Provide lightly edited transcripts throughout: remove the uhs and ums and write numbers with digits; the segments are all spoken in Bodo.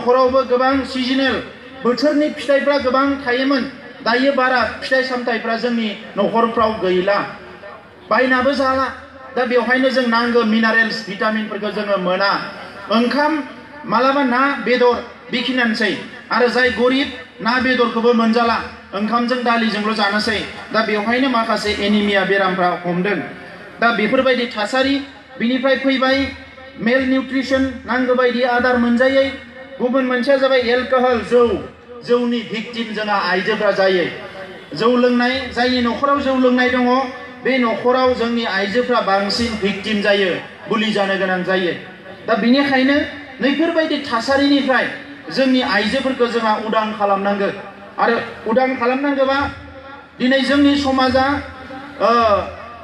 न'खरावबो गोबां सिजनेल बोथोरनि फिथाइफ्रा गोबां थायोमोन दायो बारा फिथाइ सामथाइफ्रा जोंनि न'खरफ्राव गैला बायनाबो जाला दा बेवहायनो जों नांगौ मिनारेल्स भिटामिनफोरखौ जोङो मोना ओंखाम मालाबा ना बेदर बेखिनियानोसै आरो जाय गरिब ना बेदरखौबो मोनजाला ओंखामजों दालिजोंल' जानोसै दा बेवहायनो माखासे एनिमिया बेरामफ्रा हमदों दा बेफोरबायदि थासारि बिनिफ्राय फैबाय मेल निउट्रिसन नांगौ बायदि आदार मोनजायै गुबुन मोनसेया जाबाय एलकहल जौनि भिक्टिम जोंहा आइजोफ्रा जायो जौ लोंनाय जायनि न'खराव जौ लोंनाय दङ बे न'खराव जोंनि आइजोफ्रा बांसिन भिक्टिम जायो गुलि जानो गोनां जायो दा बेनिखायनो नैफोरबायदि थासारिनिफ्राय जोंनि आइजोफोरखौ जोंहा उदां खालामनांगौ आरो उदां खालामनांगौबा दिनै जोंनि समाजा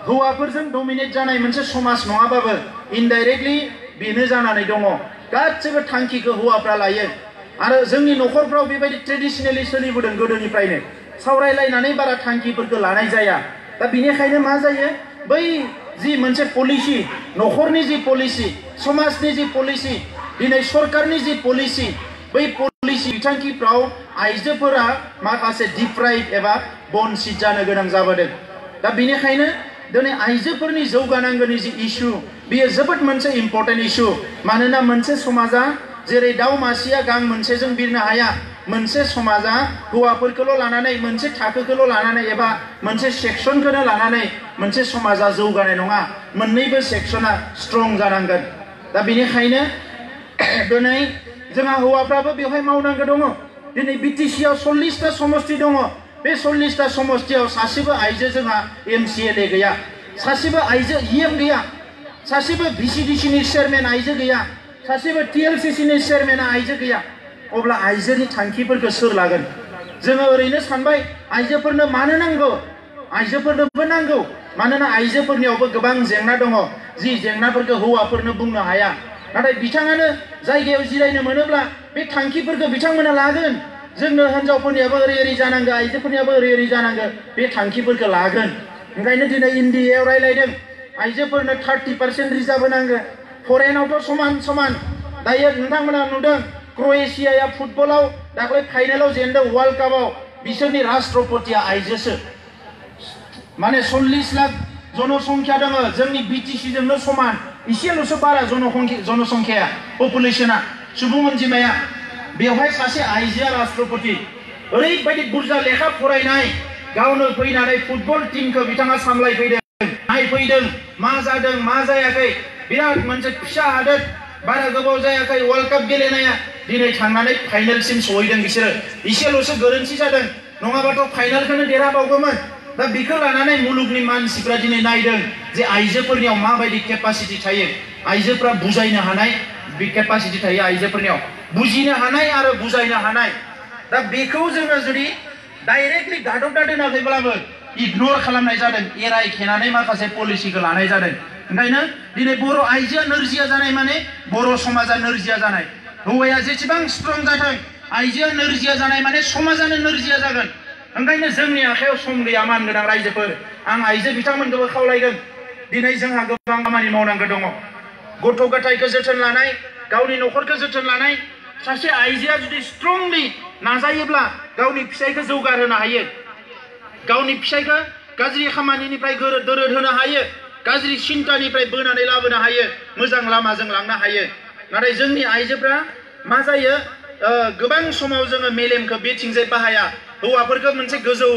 हौवाफोरजों डमिनेट जानाय मोनसे समाज नङाबाबो इनडाइरेक्टलि बेनो जानानै दङ गासिबो थांखिखौ हौवाफ्रा लायो आरो जोंनि न'खरफ्राव बेबायदि ट्रेडिशनेलि सोलिबोदों गोदोनिफ्रायनो सावरायलायनानै बारा थांखिफोरखौ लानाय जाया दा बेनिखायनो मा जायो बै जि मोनसे पलिसि न'खरनि जि पलिसि समाजनि जि पलिसि दिनै सरकारनि जि पलिसि बै पलिसि बिथांखिफ्राव आइजोफोरा माखासे डिप्राइभ एबा बन्सित जानो गोनां जाबोदों दा बेनिखायनो दिनै आइजोफोरनि जौगानांगौनि जि इस्यु बेयो जोबोद मोनसे इम्पर्टेन्ट इस्यु मानोना मोनसे समाजा जेरै दाउ मासेया गां मोनसेजों बिरनो हाया मोनसे समाजा हौवाफोरखौल' लानानै मोनसे थाखोखौल' लानानै एबा मोनसे सेक्सनखौनो लानानै मोनसे समाजा जौगानाय नङा मोननैबो सेक्सना स्ट्रं जानांगोन दा बेनिखायनो दिनै जोंहा हौवाफ्राबो बेवहाय मावनांगौ दङ दिनै बिटिसिआव 40टा समष्टि दङ बे 40टा समष्टियाव सासेबो आइजो जोंहा MCLA गैया सासेबो आइजो EM गैया सासेबो VCDCनि चेयारमेन आइजो गैया सासेबो TLCCनि चेयारमेना आइजो गैया अब्ला आइजोनि थांखिफोरखौ सोर लागोन जोङो ओरैनो सानबाय आइजोफोरनो मानो नांगौ आइजोफोरनोबो नांगौ मानोना आइजोफोरनियावबो गोबां जेंना दङ जि जेंनाफोरखौ हौवाफोरनो बुंनो हाया नाथाय बिथाङानो जायगायाव जिरायनो मोनोब्ला बे थांखिफोरखौ बिथांमोना लागोन जोंनो हिनजावफोरनियाबो ओरै जानांगौ आइजोफोरनियाबो ओरै जानांगौ बे थांखिफोरखौ लागोन ओंखायनो दिनै इन्डियायाव रायलायदों आइजोफोरनो 30% रिजार्भ होनांगौ फरेनावथ' समान दायो नोंथांमोना नुदों क्र'एशियाया फुटबलाव दाख्लै फाइनालाव जेनदों वर्ल्ड कापआव बिसोरनि राष्ट्रपतिया आइजोसो माने 40 लाख जनसंख्या दङ जोंनि बिटिसिजोंनो समान इसेल'सो बारा जनसंख्याया पपुलेशना सुबुं अनजिमाया बेवहाय सासे आइजोआ राष्ट्रपति ओरैबायदि बुरजा लेखा फरायनाय गावनो फैनानै फुटबल टीमखौ बिथाङा सामलायफैदों नायफैदों मा जादों मा जायाखै बिराद मोनसे फिसा हादोर बारा गोबाव जायाखै वर्ल्ड काप गेलेनाया दिनै थांनानै फाइनालसिम सहैदों बिसोरो इसेल'सो गोरोन्थि जादों नङाबाथ' फाइनालखौनो देरहाबावगौमोन दा बेखौ लानानै मुलुगनि मानसिफ्रा दिनै नायदों जे आइजोफोरनियाव माबायदि केपासिटि थायो आइजोफ्रा बुजायनो हानाय बे केपासिटि थायो आइजोफोरनियाव बुजिनो हानाय आरो बुजायनो हानाय दा बेखौ जोङो जुदि डाइरेक्टलि गादबना दोनाखैब्लाबो इगनर खालामनाय जादों एरायखेनानै माखासे पलिसिखौ लानाय जादों ओंखायनो दिनै बर' आइजोआ नोरजिया जानाय माने बर' समाजा नोरजिया जानाय हौवाया जेसेबां स्ट्रं जाथों आइजोआ नोरजिया जानाय माने समाजानो नोरजिया जागोन ओंखायनो जोंनि आखायाव सम गैया मानगोनां रायजोफोर आं आइजो बिथांमोनखौबो खावलायगोन दिनै जोंहा गोबां खामानि मावनांगौ दङ गथ' गथायखौ जोथोन लानाय गावनि न'खरखौ जोथोन लानाय सासे आइजोआ जुदि स्ट्रंलि नाजायोब्ला गावनि फिसायखौ जौगाहोनो हायो गावनि फिसायखौ गाज्रि खामानिनिफ्राय दोरोद होनो हायो गाज्रि सिन्तानिफ्राय बोनानै लाबोनो हायो मोजां लामाजों लांनो हायो नाथाय जोंनि आइजोफ्रा मा जायो गोबां समाव जोङो मेलेमखौ बेथिंजाय बाहाया हौवाफोरखौ मोनसे गोजौ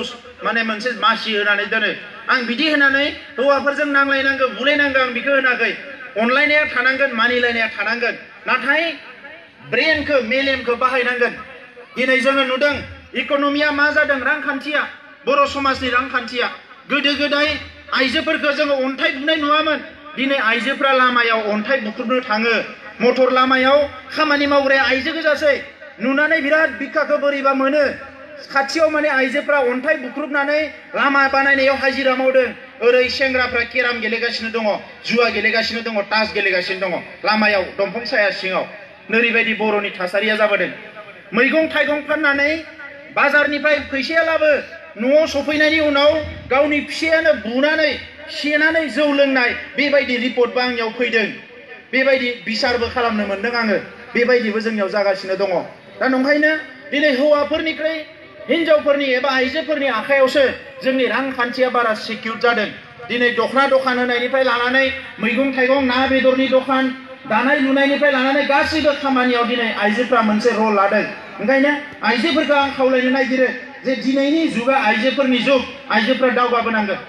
माने मोनसे मासि होनानै दोनो आं बिदि होनानै हौवाफोरजों नांलायनांगौ बुलायनांगौ आं बेखौ होनाखै अनलायनाया थानांगोन मानिलायनाया थानांगोन नाथाय ब्रेनखौ मेलेमखौ बाहायनांगोन दिनै जोङो नुदों इक'नमिया मा जादों रांखान्थिया बर' समाजनि रांखान्थिया गोदो गोदाय आइजोफोरखौ जोङो अन्थाइ बुनाय नुवामोन दिनै आइजोफ्रा लामायाव अन्थाइ बुख्रुबनो थाङो मटर लामायाव खामानि मावग्राया आइजो गोजासै नुनानै बिराद बिखाखौ बोरैबा मोनो खाथियाव माने आइजोफ्रा अन्थाइ बुख्रुबनानै लामा बानायनायाव हाजिरा मावदों ओरै सेंग्राफ्रा केराम गेलेगासिनो दङ जुवा गेलेगासिनो दङ तास गेलेगासिनो दङ लामायाव दंफां साया सिङाव नोरैबायदि बर'नि थासारिया जाबोदों मैगं थाइगं फाननानै बाजारनिफ्राय फैसाया लाबो न'आव सफैनायनि उनाव गावनि फिसायानो बुनानै सेनानै जौ लोंनाय बेबायदि रिपर्टबो आंनियाव फैदों बेबायदि बिसारबो खालामनो मोनदों आङो बेबायदिबो जोंनियाव जागासिनो दङ दा नंखायनो दिनै हौवाफोरनिख्रुइ हिनजावफोरनि एबा आइजोफोरनि आखायावसो जोंनि रांखान्थिया बारा सिकिउर जादों दिनै दखना दखान होनायनिफ्राय लानानै मैगं थाइगं ना बेदरनि दखान दानाय लुनायनिफ्राय लानानै गासैबो खामानियाव दिनै आइजोफ्रा मोनसे रल लादों ओंखायनो आइजोफोरखौ आं खावलायनो नागिरो जे दिनैनि जुगा आइजोफोरनि जुग आइजोफ्रा दावगाबोनांगोन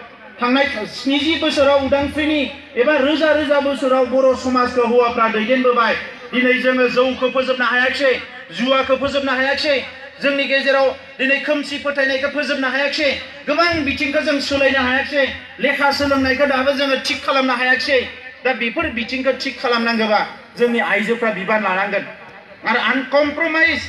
थांनाय 70 बोसोराव उदांस्रिनि एबा रोजा रोजा बोसोराव बर' समाजखौ हौवाफ्रा दैदेनबोबाय दिनै जोङो जौखौ फोजोबनो हायाखिसै जुवाखौ फोजोबनो हायाखिसै जोंनि गेजेराव दिनै खोमसि फोथायनायखौ फोजोबनो हायाखिसै गोबां बिथिंखौ जों सोलायनो हायाखिसै लेखा सोलोंनायखौ दाबो जोङो थिक खालामनो हायाखिसै दा बेफोर बिथिंखौ थिक खालामनांगौबा जोंनि आइजोफ्रा बिबान लानांगोन आरो आनकमप्रमाइज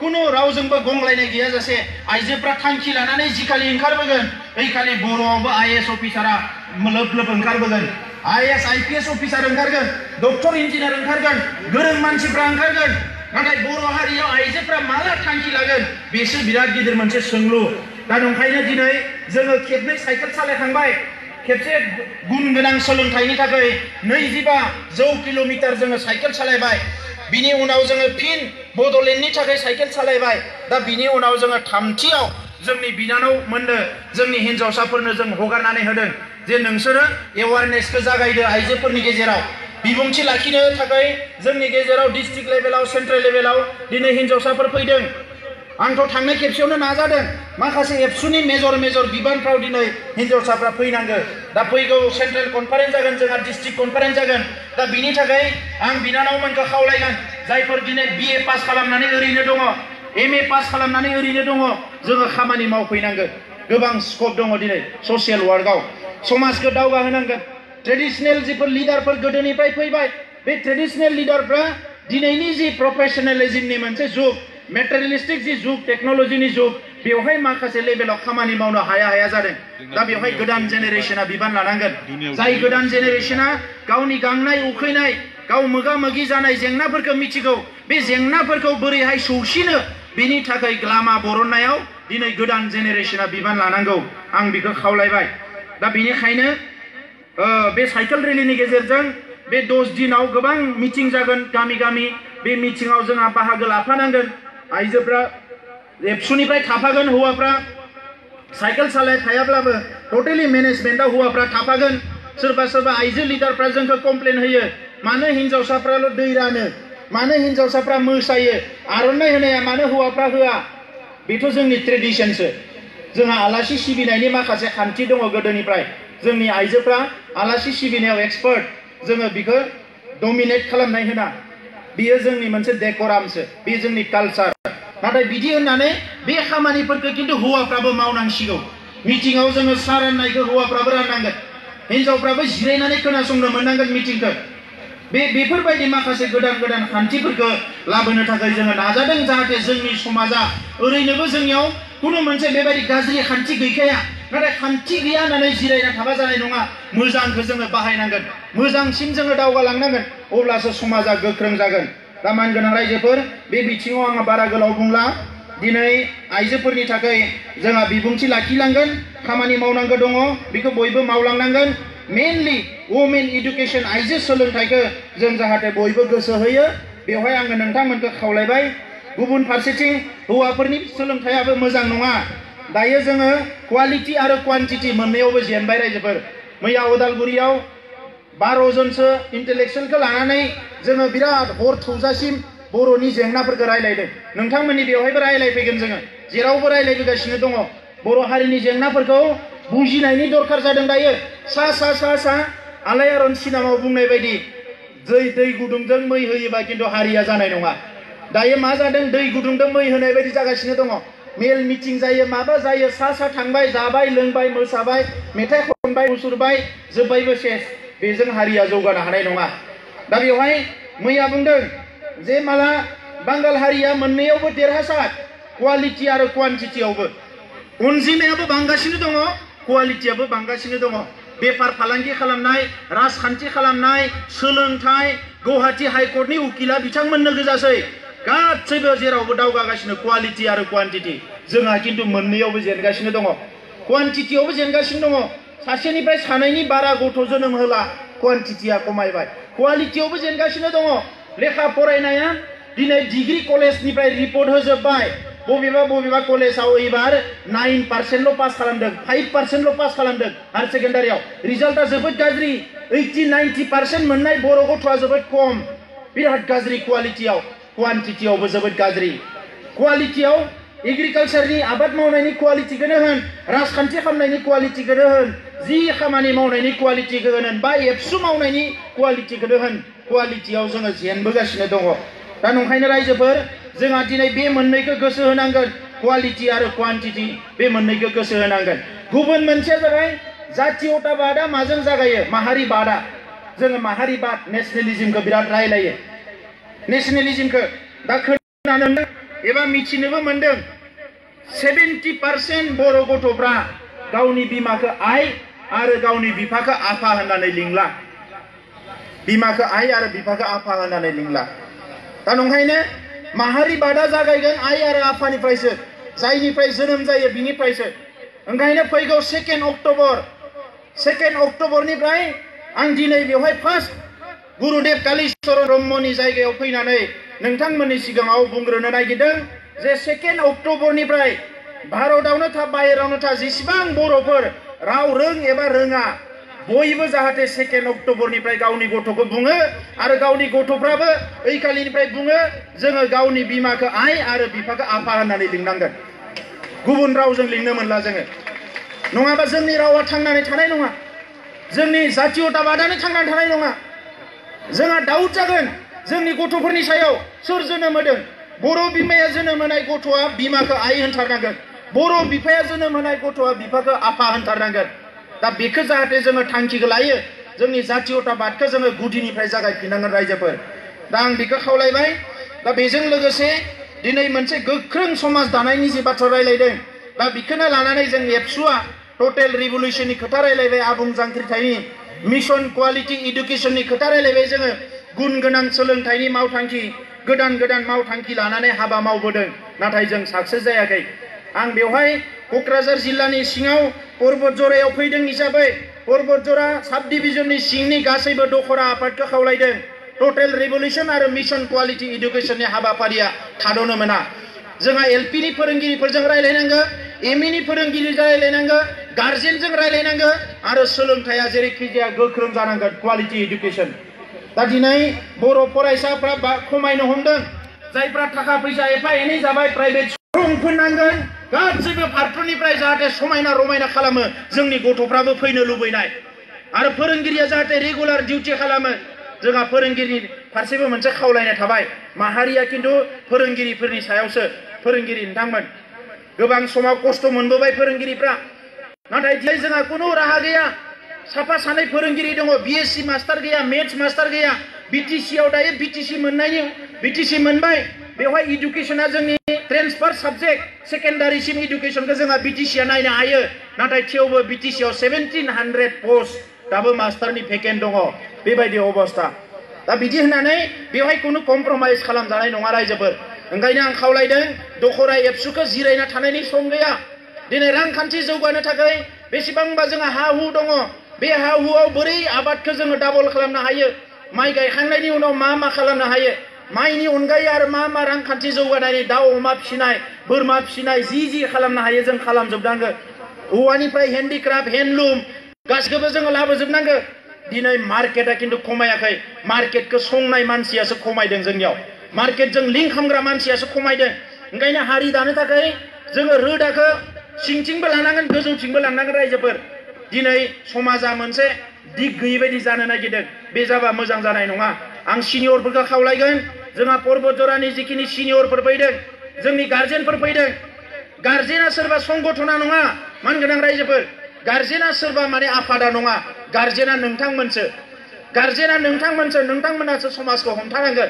कुनु रावजोंबो गंलायनाय गैयाजासे आइजोफ्रा थांखि लानानै जिखालि ओंखारबोगोन बैखालि बर'आवबो आईएएस अफिसारा लोब लोब ओंखारबोगोन आईएएस आईपीएस अफिसार ओंखारगोन डक्टर इन्जिनियार ओंखारगोन गोरों मानसिफ्रा ओंखारगोन नाथाय बर' हारियाव आइजोफ्रा माला थांखि लागोन बेसो बिराद गिदिर मोनसे सोंलु दा नंखायनो दिनै जोङो खेबनै साइकेल सालायखांबाय खेबसे गुन गोनां सोलोंथाइनि थाखाय 25 किल'मिटार जोङो साइकेल सालायबाय बिनि उनाव जोङो फिन बड'लेण्डनि थाखाय साइकेल सालायबाय दा बिनि उनाव जोङो थामथियाव जोंनि बिनानाव मोननो जोंनि हिन्जावसाफोरनो जों हगारनानै होदों जे नोंसोरो एवारनेसखौ जागायदो आइजोफोरनि गेजेराव बिबुंथि लाखिनो थाखाय जोंनि गेजेराव डिस्ट्रिक्ट लेभेलाव सेन्ट्रेल लेभेलाव दिनै हिन्जावसाफोर फैदों आंथ' थांनाय खेबसेयावनो नाजादों माखासे एबसुनि मेजर बिबानफ्राव दिनै हिन्जावसाफ्रा फैनांगौ दा फैगौ सेन्ट्रेल कनफारेन्स जागोन जोंहा डिस्ट्रिक्ट कनफारेन्स जागोन दा बिनि थाखाय आं बिनानावमोनखौ खावलायगोन जायफोर दिनै बिए पास खालामनानै ओरैनो दङ एमए पास खालामनानै ओरैनो दङ जोङो खामानि मावफैनांगोन गोबां स्कप दङ दिनै ससियेल वार्कआव समाजखौ दावगाहोनांगोन ट्रेडिशनेल जिफोर लिडारफोर गोदोनिफ्राय फैबाय बे ट्रेडिशनेल लिडारफ्रा दिनैनि जि प्रफेशनेलिज्मनि मोनसे जुग मेटेरियलिस्टिक जि जुग टेक्न'लजिनि जुग बेवहाय माखासे लेभेलाव खामानि मावनो हाया जादों दा बेवहाय गोदान जेनेरेशना बिबान लानांगोन जाय गोदान जेनेरेशना गावनि गांनाय उखैनाय गाव मोगा मोगि जानाय जेंनाफोरखौ मिथिगौ बे जेंनाफोरखौ बोरैहाय सौसिनो बेनि थाखाय लामा बरननायाव दिनै गोदान जेनेरेशना बिबान लानांगौ आं बेखौ खावलायबाय दा बेनिखायनो बे साइकेल रेलिनि गेजेरजों बे 10 दिनाव गोबां मिटिं जागोन गामि गामि बे मिटिंआव जोंहा बाहागो लाफानांगोन आइजोफ्रा एबसुनिफ्राय थाफागोन हौवाफ्रा साइकेल सालाय थायाब्लाबो टटेलि मेनेजमेन्टआव हौवाफ्रा थाफागोन सोरबा आइजो लिडारफ्रा जोंखौ कमप्लेन होयो मानो हिन्जावसाफ्राल' दै रानो मानो हिन्जावसाफ्रा मोसायो आर'नाइ होनाया मानो हौवाफ्रा होआ बेथ' जोंनि ट्रेडिशनसो जोंहा आलासि सिबिनायनि माखासे खान्थि दङ गोदोनिफ्राय जोंनि आइजोफ्रा आलासि सिबिनायाव एक्सपार्ट जोङो बिखौ डमिनेट खालामनाय होना बियो जोंनि मोनसे डेक'रामसो बे जोंनि कालचार नाथाय बिदि होननानै बे खामानिफोरखौ खिन्थु हौवाफ्राबो मावनांसिगौ मिटिंआव जोङो सार राननायखौ हौवाफ्राबो राननांगोन हिन्जावफ्राबो जिरायनानै खोनासंनो मोननांगोन मिटिंखौ बेफोरबायदि माखासे गोदान खान्थिफोरखौ लाबोनो थाखाय जोङो नाजादों जाहाथे जोंनि समाजा ओरैनोबो जोंनियाव कुनु मोनसे बेबायदि गाज्रि खान्थि गैखाया नाथाय खान्थि गैया होननानै जिरायना थाबा जानाय नङा मोजांखौ जोङो बाहायनांगोन मोजांसिन जोङो दावगालांनांगोन अब्लासो समाजा गोख्रों जागोन दा मानगोनां रायजोफोर बे बिथिङाव आङो बारा गोलाव बुंला दिनै आइजोफोरनि थाखाय जोंहा बिबुंथि लाखिलांगोन खामानि मावनांगौ दङ बेखौ बयबो मावलांनांगोन मेनलि वुमेन एडुकेशन आइजो सोलोंथाइखौ जों जाहाथे बयबो गोसो होयो बेवहाय आङो नोंथांमोनखौ खावलायबाय गुबुन फारसेथिं हौवाफोरनि सोलोंथाइयाबो मोजां नङा दायो जोङो क्वालिटी आरो क्वान्टिटी मोननैयावबो जेनबाय रायजोफोर मैया उदालगुरियाव 12 जनसो इन्टेलेक्चुयेलखौ लानानै जोङो बिराद हर थौजासिम बर'नि जेंनाफोरखौ रायलायदों नोंथांमोननि बेवहायबो रायलायफैगोन जोङो जेरावबो रायलायबोगासिनो दङ बर' हारिनि जेंनाफोरखौ बुजिनायनि दरकार जादों दायो सा आलायारन सिनेमायाव बुंनाय बायदि दै गुदुंजों मै होयोबा खिन्थु हारिया जानाय नङा दायो मा जादों दै गुदुंजों मै होनाय बायदि जागासिनो दङ मेल मिटिं जायो माबा जायो सा थांबाय जाबाय लोंबाय मोसाबाय मेथाइ खनबाय मुसुरबाय जोब्बायबो सेस बेजों हारिया जौगानो हानाय नङा दा बेवहाय मैया बुंदों जे माला बांगाल हारिया मोननैयावबो देरहासार क्वालिटी आरो क्वान्टिटीयावबो अनजिमायाबो बांगासिनो दङ क्वालिटीयाबो बांगासिनो दङ बेफार फालांगि खालामनाय राजखान्थि खालामनाय सोलोंथाइ गुवाहाटी हाइकर्टनि उकिला बिथांमोननो गोजासै गासैबो जेरावबो दावगागासिनो क्वालिटी आरो क्वान्टिटी जोंहा खिन्थु मोननैयावबो जेनगासिनो दङ क्वान्टिटीयावबो जेनगासिनो दङ सासेनिफ्राय सानैनि बारा गथ' जोनोम होला क्वान्टिटीया खमायबाय क्वालिटीयावबो जेनगासिनो दङ लेखा फरायनाया दिनै डिग्री कलेजनिफ्राय रिपर्ट होजोब्बाय बबेबा कलेजाव एबार 9% पास खालामदों 5% पास खालामदों हायर सेकेन्डारियाव रिजाल्टआ जोबोद गाज्रि 80-90% मोननाय बर' गथ'आ जोबोद खम बिराद गाज्रि क्वालिटियाव क्वान्टिटियावबो जोबोद गाज्रि क्वालिटियाव एग्रिकालचारनि आबाद मावनायनि क्वालिटिखौनो होन राजखान्थि खालामनायनि क्वालिटिखौनो होन जि खामानि मावनायनि क्वालिटिखौनो होन बा एबसु मावनायनि क्वालिटिखौनो होन क्वालिटियाव जोङो जेनबोगासिनो दङ दा नंखायनो रायजोफोर जोंहा दिनै बे मोननैखौ गोसो होनांगोन क्वालिटि आरो क्वान्टिटि बे मोननैखौ गोसो होनांगोन गुबुन मोनसेया जाबाय जातीयताबादा माजों जागायो माहारिबादा जोङो माहारिबाद नेशनेलिज्मखौ बिराद रायलायो नेशनेलिज्मखौ दा खोनानो एबा मिथिनोबो मोनदों 70% बर' गथ'फ्रा गावनि बिमाखौ आइ आरो गावनि बिफाखौ आफा होननानै लिंला बिमाखौ आइ आरो बिफाखौ आफा होननानै लिंला दा नंखायनो माहारिबादा जागायगोन आइ आरो आफानिफ्रायसो जायनिफ्राय जोनोम जायो बिनिफ्रायसो ओंखायनो फैगौ 2 अक्ट'बरनिफ्राय आं दिनै बेवहाय फार्स्ट गुरुदेव कालीचरण ब्रह्मनि जायगायाव फैनानै नोंथांमोननि सिगाङाव बुंग्रोनो नागिरदों जे 2 अक्ट'बरनिफ्राय भारतआवनो था बाहेरावनो था जेसेबां बर'फोर राव रों एबा रोङा बयबो जाहाथे 2 अक्ट'बरनिफ्राय गावनि गथ'खौ बुङो आरो गावनि गथ'फ्राबो ओइखालिनिफ्राय बुङो जोङो गावनि बिमाखौ आइ आरो बिफाखौ आफा होननानै लिंनांगोन गुबुन रावजों लिंनो मोनला जोङो नङाबा जोंनि रावा थांनानै थानाय नङा जोंनि जातीयताबादानो थांनानै थानाय नङा जोंहा दाउट जागोन जोंनि गथ'फोरनि सायाव सोर जोनोम होदों बर' बिमाया जोनोम होनाय गथ'आ बिमाखौ आइ होनथारनांगोन बर' बिफाया जोनोम होनाय गथ'आ बिफाखौ आफा होनथारनांगोन दा बेखौ जाहाथे जोङो थांखिखौ लायो जोंनि जातीयताबादखौ जोङो गुदिनिफ्राय जागायफिननांगोन रायजोफोर दा आं बेखौ खावलायबाय दा बेजों लोगोसे दिनै मोनसे गोख्रों समाज दानायनि जे बाथ्रा रायलायदों दा बेखौनो लानानै जों एबसुआ टटेल रिभलिउसननि खोथा रायलायबाय आबुं जांख्रिथायनि मिशन क्वालिटी इडुकेशननि खोथा रायलायबाय जोङो गुन गोनां सोलोंथाइनि मावथांखि गोदान मावथांखि लानानै हाबा मावबोदों नाथाय जों साक्सेस जायाखै आं बेवहाय क'क्राझार जिल्लानि सिङाव पर्बतजरायाव फैदों हिसाबै पर्बतजरा साब डिभिजननि सिंनि गासैबो दखरा आफादखौ खावलायदों टटेल रिभलिउसन आरो मिशन क्वालिटी इडुकेशननि हाबाफारिया थाद'नो मोना जोंहा एलपिनि फोरोंगिरिफोरजों रायलायनांगौ एमइनि फोरोंगिरिजों रायलायनांगौ गार्जेनजों रायलायनांगौ आरो सोलोंथाइया जेरैखि जाया गोख्रों जानांगोन क्वालिटी इडुकेशन दा दिनै बर' फरायसाफ्रा खमायनो हमदों जायफ्रा थाखा फैसा एफा एनै जाबाय प्राइभेट फोनांगोन गासैबो फारफ्रोमनिफ्राय जाहाथे समायना रमायना खालामो जोंनि गथ'फ्राबो फैनो लुबैनाय आरो फोरोंगिरिया जाहाथे रेगुलार डिउटि खालामो जोंहा फोरोंगिरिनि फारसेबो मोनसे खावलायनाय थाबाय माहारिया खिन्थु फोरोंगिरिफोरनि सायावसो फोरोंगिरि नोंथांमोन गोबां समाव खस्थ' मोनबोबाय फोरोंगिरिफ्रा नाथाय दिनै जोंहा खुनु राहा गैया साफा सानै फोरोंगिरि दङ बिएससि मास्टार गैया मेथ्स मास्टार गैया बिटिसिआव दायो बिटिसि मोनबाय बेवहाय इडुकेशना जोंनि ट्रेन्सफार साबजेक्ट सेकेन्डारिसिम इडुकेशनखौ जोंहा बिटिसिआ नायनो हायो नाथाय थेवबो बिटिसिआव 1700 पस्ट दाबो मास्टारनि भेकेन्ट दङ बेबायदि अबस्था दा बिदि होननानै बेवहाय खुनु कमप्रमाइज खालामजानाय नङा रायजोफोर ओंखायनो आं खावलायदों दखरा एबसुखौ जिरायना थानायनि सम गैया दिनै रांखान्थि जौगानो थाखाय बेसेबांबा जोंहा हा हु दङ बे हा हुआव बोरै आबादखौ जोङो डाबल खालामनो हायो माइ गायखांनायनि उनाव मा खालामनो हायो माइनि अनगायै आरो मा रांखान्थि जौगानायनि दाउ अमा फिसिनाय बोरमा फिसिनाय जि खालामनो हायो जों खालामजोबनांगौ औवानिफ्राय हेन्डिक्राफ्ट हेन्डलुम गासिखौबो जोङो लाबोजोबनांगौ दिनै मार्केटआ खिन्थु खमायाखै मार्केटखौ संनाय मानसियासो खमायदों जोंनियाव मार्केटजों लिंक खालामग्रा मानसियासो खमायदों ओंखायनो हारि दानो थाखाय जोङो रोदाखौ सिंथिंबो लानांगोन गोजौथिंबो लांनांगोन रायजोफोर दिनै समाजा मोनसे दिग गैयै बायदि जानो नागिरदों बे जाबा मोजां जानाय नङा आं सिनियरफोरखौ खावलायगोन जोंहा पर्बतजरानि जिखिनि सिनियरफोर फैदों जोंनि गार्जेनफोर फैदों गार्जेना सोरबा संगठना नङा मान गोनां रायजोफोर गार्जेना सोरबा माने आफादा नङा गार्जेना नोंथांमोनसो नोंथांमोनासो समाजखौ हमथानांगोन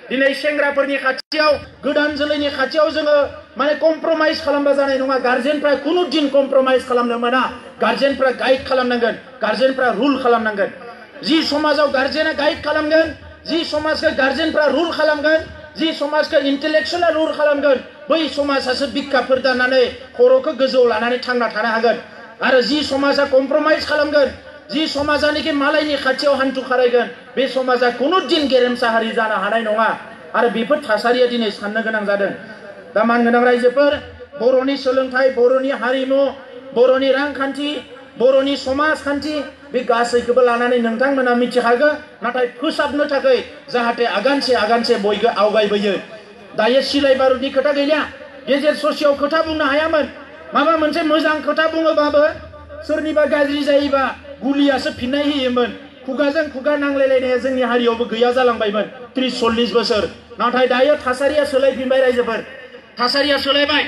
दिनै सेंग्राफोरनि खाथियाव गोदान जोलैनि खाथियाव जोङो माने कमप्रमाइज खालामबा जानाय नङा गार्जेनफ्रा खुनु दिन कमप्रमाइज खालामनो मोना गार्जेनफ्रा गाइड खालामनांगोन गार्जेनफ्रा रुल खालामनांगोन जि समाजाव गार्जेना गाइड खालामगोन जि समाजखौ गार्जेनफ्रा रुल खालामगोन जि समाजखौ इन्टेलेक्चुवेला रुल खालामगोन बै समाजासो बिखाफोर दानानै खर'खौ गोजौआव लानानै थांना थानो हागोन आरो जि समाजा कमप्रमाइज खालामगोन जि समाजानिखि मालायनि खाथियाव हान्थु खारायगोन बे समाजा खुनु दिन गेरेमसा हारि जानो हानाय नङा आरो बेफोर थासारिया दिनै साननो गोनां जादों। दा मानगोनां रायजोफोर, बर'नि सोलोंथाइ, बर'नि हारिमु, बर'नि रांखान्थि, बर'नि समाजखान्थि बे गासैखौबो लानानै नोंथांमोना मिथिखागौ, नाथाय फोसाबनो थाखाय जाहाथे आगानसे आगानसे बयबो आवगायबोयो। दायो सिलाय बारुदनि खोथा गैला, गेजेर ससेयाव खोथा बुंनो हायामोन। माबा मोनसे मोजां खोथा बुङोबाबो सोरनिबा गाज्रि जायोबा गुलियासो फिननाय होयोमोन। खुगाजों खुगा नांलायलायनाया जोंनि हारियावबो गैया जालांबायमोन 30-40 बोसोर। नाथाय दायो थासारिया सोलायफिनबाय रायजोफोर, थासारिया सोलायबाय।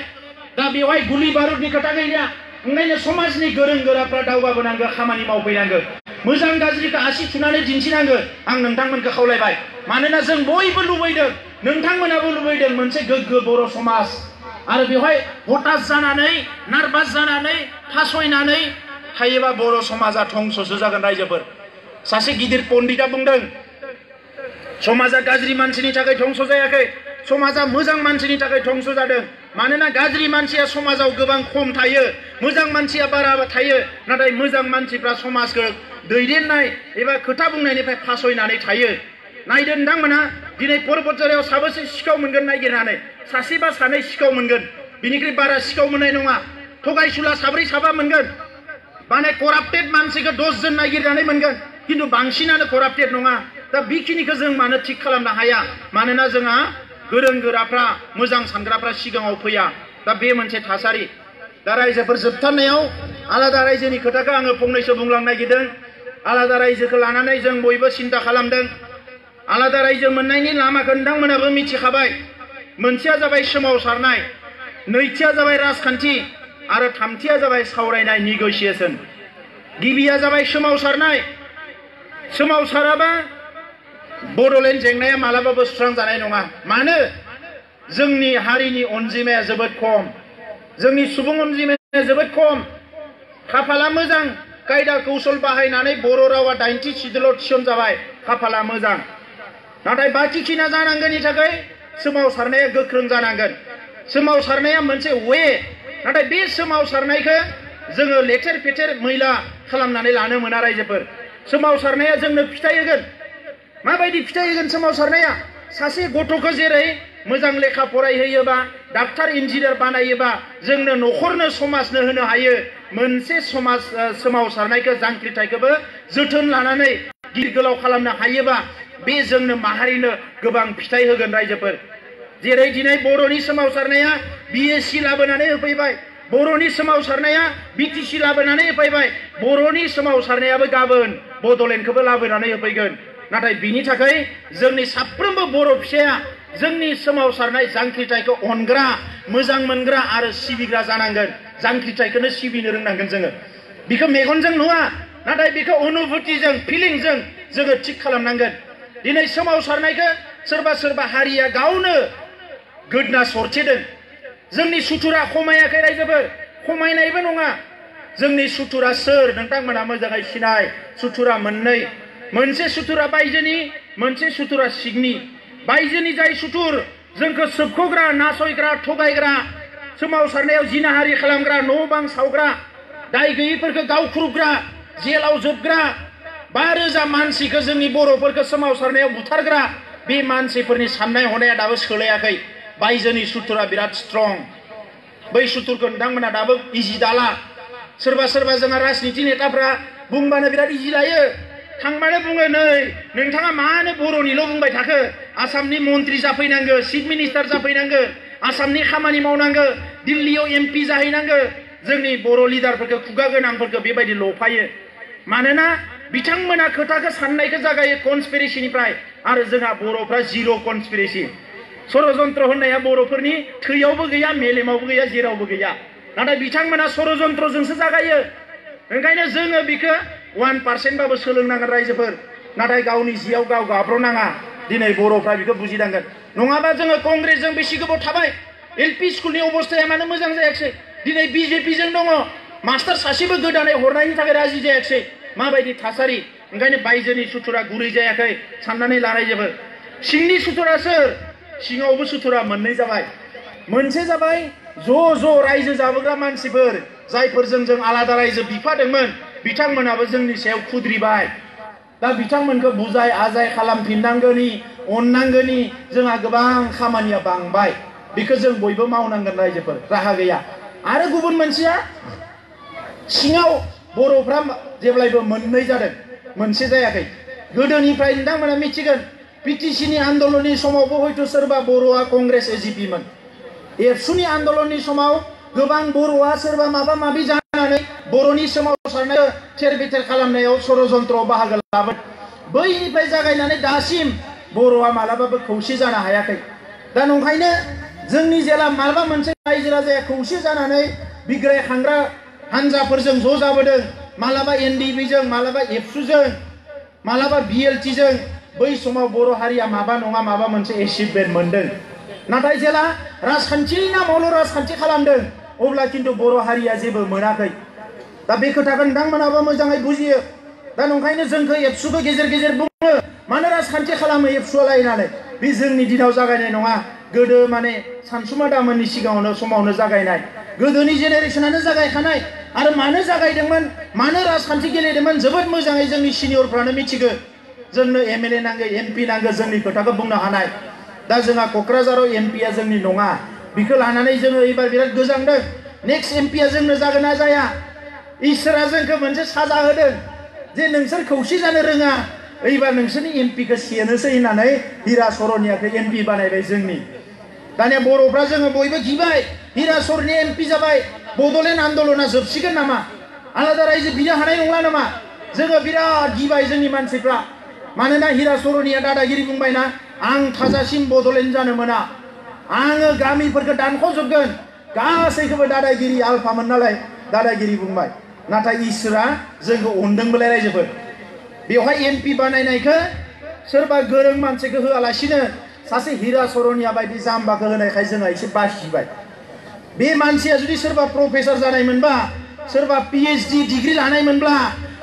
दा बेवहाय गुलि बारुदनि खोथा गैला। ओंखायनो समाजनि गोरों गोराफ्रा दावगाबोनांगौ, खामानि मावफैनांगौ, मोजां गाज्रिखौ आसि थुनानै दिन्थिनांगौ। आं नोंथांमोनखौ खावलायबाय, मानोना जों बयबो लुबैदों, नोंथांमोनाबो लुबैदों मोनसे गोग्गो बर' समाज। आरो बेवहाय हताश जानानै, नार्भास जानानै, फासयनानै थायोबा बर' समाजा धंससो जागोन रायजोफोर। सासे गिदिर पण्डिता बुंदों, समाजा गाज्रि मानसिनि थाखाय धंस जायाखै, समाजा मोजां मानसिनि थाखाय धंस जादों। मानोना गाज्रि मानसिया समाजाव गोबां खम थायो, मोजां मानसिया बारा थायो। नाथाय मोजां मानसिफ्रा समाजखौ दैदेननाय एबा खोथा बुंनायनिफ्राय फासयनानै थायो। नायदो नोंथांमोना, दिनै पर्बतझरायाव साबेसे सिखाव मोनगोन नागिरनानै? सासे बा सानै सिखाव मोनगोन, बिनिख्रुइ बारा सिखाव मोननाय नङा। थगायसुला 4-5 मोनगोन, माने कराप्टेड मानसिखौ 10 जन नागिरनानै मोनगोन, किन्तु बांसिनानो कराप्टेड नङा। दा बेखिनिखौ जों मानो थिग खालामनो हाया? मानोना जोंहा गोरों गोराफ्रा, मोजां सानग्राफ्रा सिगाङाव फैया। दा बे मोनसे थासारि। दा रायजोफोर, जोबथारनायाव आलादा रायजोनि खोथाखौ आङो फंनैसो बुंलांनो नागिरदों। आलादा रायजोखौ लानानै जों बयबो सिन्था खालामदों। आलादा रायजो मोननायनि लामाखौ नोंथांमोनाबो मिथिखाबाय। मोनसेया जाबाय सोमावसारनाय, नैथिया जाबाय राजखान्थि, आरो थामथिया जाबाय सावरायनाय, निगोसिएसन। गिबिया जाबाय सोमावसारनाय। सोमावसाराबा बड'लेण्ड जेंनाया मालाबाबो सुस्रांजानाय नङा। मानो? जोंनि हारिनि अनजिमाया जोबोद खम, जोंनि सुबुं अनजिमाया जोबोद खम। खाफाला मोजां, कायदा कौशल बाहायनानै बर' रावा 90 सिदुलाव थिसनजाबाय, खाफाला मोजां। नाथाय बाखिखिना जानांगौनि थाखाय सोमावसारनाया गोख्रों जानांगोन। सोमावसारनाया मोनसे वे, नाथाय बे सोमावसारनायखौ जोङो लेथेर फेथेर मैला खालामनानै लानो मोना रायजोफोर। सोमावसारनाया जोंनो फिथाइ होगोन। माबायदि फिथाइ होगोन सोमावसारनाया? सासे गथ'खौ जेरै मोजां लेखा फरायहोयोबा, डाक्टार इन्जिनियार बानायोबा जोंनो न'खरनो समाजनो होनो हायो, मोनसे समाज सोमावसारनायखौ, जांख्रिथायखौबो जोथोन लानानै गिदिर गोलाव खालामनो हायोबा बे जोंनो माहारिनो गोबां फिथाइ होगोन रायजोफोर। जेरै दिनै बर'नि सोमावसारनाया BSc लाबोनानै होफैबाय, बर'नि सोमावसारनाया BTC लाबोनानै होफैबाय, बर'नि सोमावसारनायाबो गाबोन बड'लेण्डखौबो लाबोनानै होफैगोन। नाथाय बिनि थाखाय जोंनि साफ्रोमबो बर' फिसाया जोंनि सोमावसारनाय जांख्रिथायखौ अनग्रा, मोजां मोनग्रा आरो सिबिग्रा जानांगोन। जांख्रिथायखौनो सिबिनो रोंनांगोन जोङो। बेखौ मेगनजों नुवा, नाथाय बेखौ अनुभूतिजों, फिलिंजों जोङो थिग खालामनांगोन। दिनै सोमावसारनायखौ सोरबा सोरबा हारिया गावनो गोदना सरथेदों। जोंनि सुथुरा खमायाखै रायजोफोर, खमायनायबो नङा। जोंनि सुथुरा सोर? नोंथांमोना मोजाङै सिनाय। सुथुरा मोननै, मोनसे सुथुरा बायजोनि, मोनसे सुथुरा सिंनि। बायजोनि जाय सुथुर जोंखौ सोबख'ग्रा, नासयग्रा, थगायग्रा, सोमावसारनायाव जिनाहारि खालामग्रा, न' बां सावग्रा, दाय गैयैफोरखौ गावख्रुबग्रा, जेलाव जोबग्रा, 5,000 मानसिखौ जोंनि बर'फोरखौ सोमावसारनायाव बुथारग्रा, बे मानसिफोरनि साननाय हनाया दाबो सोलायाखै। बायजोनि सुथुरा बिराद स्ट्रं। बै सुथुरखौ नोंथांमोना दाबो इजि दाला। सोरबा सोरबा जोंहा राजनिति नेताफ्रा बुंबानो बिराद इजि लायो। थांबानो बुङो, नै नोंथाङा मानो बर'निल' बुंबाय थाखो? आसामनि मन्त्रि जाफैनांगौ, चिफ मिनिस्टार जाफैनांगौ, आसामनि खामानि मावनांगौ, दिल्लीयाव MP जाहैनांगौ। जोंनि बर' लिडारफोरखौ, खुगा गोनांफोरखौ बेबायदि लफायो। मानोना बिथांमोना खोथाखौ, साननायखौ जागायो कनस्पिरेसिनिफ्राय, आरो जोंहा बर'फ्रा जिर' कनस्पिरेसि। षड़यन्त्र होननाया बर'फोरनि थैयावबो गैया, मेलेमावबो गैया, जेरावबो गैया। नाथाय बिथांमोना षड़यन्त्रजोंसो जागायो। ओंखायनो जोङो बेखौ 1% बाबो सोलोंनांगोन रायजोफोर। नाथाय गावनि जियाव गाव गाब्र'नाङा। दिनै बर'फ्रा बेखौ बुजिनांगोन। नङाबा जोङो कंग्रेसजों बेसे गोबाव थाबाय, LP स्कुलनि अबस्थाया मानो मोजां जायाखिसै? दिनै BJPजों दङ, मास्टार सासेबो गोदानै हरनायनि थाखाय राजि जायाखिसै। माबायदि थासारि? ओंखायनो बायजोनि सुथुरा गुरै जायाखै, साननानै लानाय जेबो। सिंनि सुथुरा सोर? सिङावबो सुथुरा मोननै जाबाय। मोनसे जाबाय ज' रायजो जाबोग्रा मानसिफोर, जायफोरजों जों आलादा रायजो बिफादोंमोन, बिथांमोनाबो जोंनि सायाव खुद्रिबाय। दा बिथांमोनखौ बुजाय आजाय खालामफिननांगौनि अननांगोनि जोंहा गोबां खामानिया बांबाय बेखौ जों बयबो मावनांगोन रायजोफोर राहा गैया आरो गुबुन मोनसेया सिङाव बर'फ्रा जेब्लायबो मोननै जादों मोनसे जायाखै गोदोनिफ्राय नोंथांमोना मिथिगोन पिटिसिनि आन्दलननि समावबो हयथ' सोरबा बर'आ कंग्रेस एजिपिमोन एबसुनि आन्दलननि समाव गोबां बर'आ सोरबा माबा माबि जानानै बर'नि सोमावसारनाय थेर बेथेर खालामनायाव षड़यन्त्रआव बाहागो लाबाय बैनिफ्राय जागायनानै दासिम बर'आ मालाबाबो खौसे जानो हायाखै दा नंखायनो जोंनि जेला माबा मोनसे रायजो राजाया खौसे जानानै बिग्राय खांग्रा हान्जाफोरजों ज' जाबोदों मालाबा एनडिबिजों मालाबा एबसुजों मालाबा बिएलटिजों बै समाव बर' हारिया माबा नङा माबा मोनसे एचिभमेन्ट मोनदों नाथाय जेला राजखान्थिनि नामावल' राजखान्थि खालामदों अब्ला खिन्थु बर' हारिया जेबो मोनाखै दा बे खोथाखौ नोंथांमोनाबो मोजाङै बुजियो दा नंखायनो जोंखौ एबसुखौ गेजेर गेजेर बुङो मानो राजखान्थि खालामो एबसुआ लायनानै बे जोंनि दिनाव जागायनाय नङा गोदो माने सानसुमा दामोननि सिगाङावनो समावनो जागायनाय गोदोनि जेनेरेसनानो जागायखानाय आरो मानो जागायदोंमोन मानो राजखान्थि गेलेदोंमोन जोबोद मोजाङै जोंनि सिनियरफ्रानो मिथिगौ जोंनो एमएलए नांगौ एमपि नांगौ जोंनि खोथाखौ बुंनो हानाय दा जोंहा क'क्राझाराव एमपिया जोंनि नङा बेखौ लानानै जोङो एबार बिराद गोजांदों नेक्स्ट एमपिया जोंनो जागोन ना जाया इसोरा जोंखौ मोनसे साजा होदों जे नोंसोर खौसे जानो रोङा एबार नोंसोरनि एमपिखौ सेनोसै होननानै हिरा सरनियाखौ एमपि बानायबाय जोंनि दानिया बर'फ्रा जोङो बयबो गिबाय हिरा सरनि एमपि जाबाय बड'लेण्ड आन्दलना जोबसिगोन नामा आलादा रायजो बिनो हानाय नंला नामा जोङो बिराद गिबाय जोंनि मानसिफ्रा मानोना हिरा सरनिया दादागिरि बुंबायना आं थाजासिम बड'लेण्ड जानो मोना आङो गामिफोरखौ दानख'जोबगोन गासैखौबो दादागिरि आलफामोन नालाय दादागिरि बुंबाय नाथाय इसोरा जोंखौ अनदोंबोलाय रायजोफोर बेवहाय एमपि बानायनायखौ सोरबा गोरों मानसिखौ होआलासिनो सासे हिरा सरनिया बायदि जाम्बाखौ होनायखाय जोंहा एसे बासिबाय बे मानसिया जुदि सोरबा प्रफेसर जानायमोनबा सोरबा पिएचडि डिग्री लानायमोनब्ला